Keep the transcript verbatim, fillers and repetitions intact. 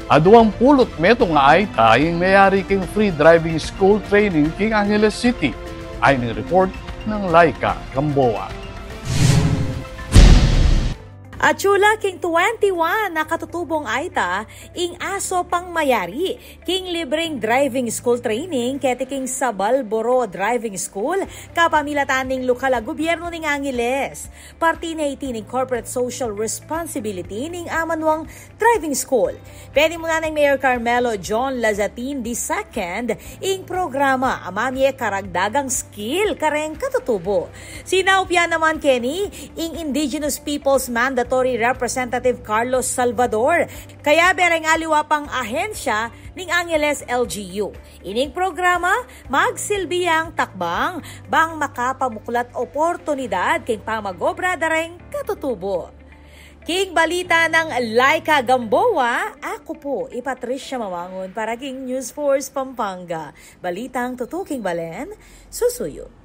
Aduang pulu't metung a ayta ing meyari king free driving school training king Angeles City. Ayan ing report nang Laika Gamboa. Atsu la king twenty-one a katutubong ayta ing aso pang mayari king libreng driving school training keti king Sabal Boro Driving School kapamilatan ning lokal a gubyernu ning Angeles. Parti na iti ning corporate social responsibility ning amanuang driving school. Penimunan nang Mayor Carmelo John Lazatin the second ing programa a mamie karagdagang skill kareng katutubo. Sinaup ya naman keni ing Indigenous Peoples Mandatory Representative Carlos Salvador, kayabe reng aliwa pang ahensya ning Angeles L G U. Ining programa magsilbi yang takbang bang makapamuklat oportunidad king pamag-obra da reng katutubo. King balita nang Laika Gamboa, aku pu i Patricia Mamangun para king News Force Pampanga. Balitang tutuking balen, susuyu.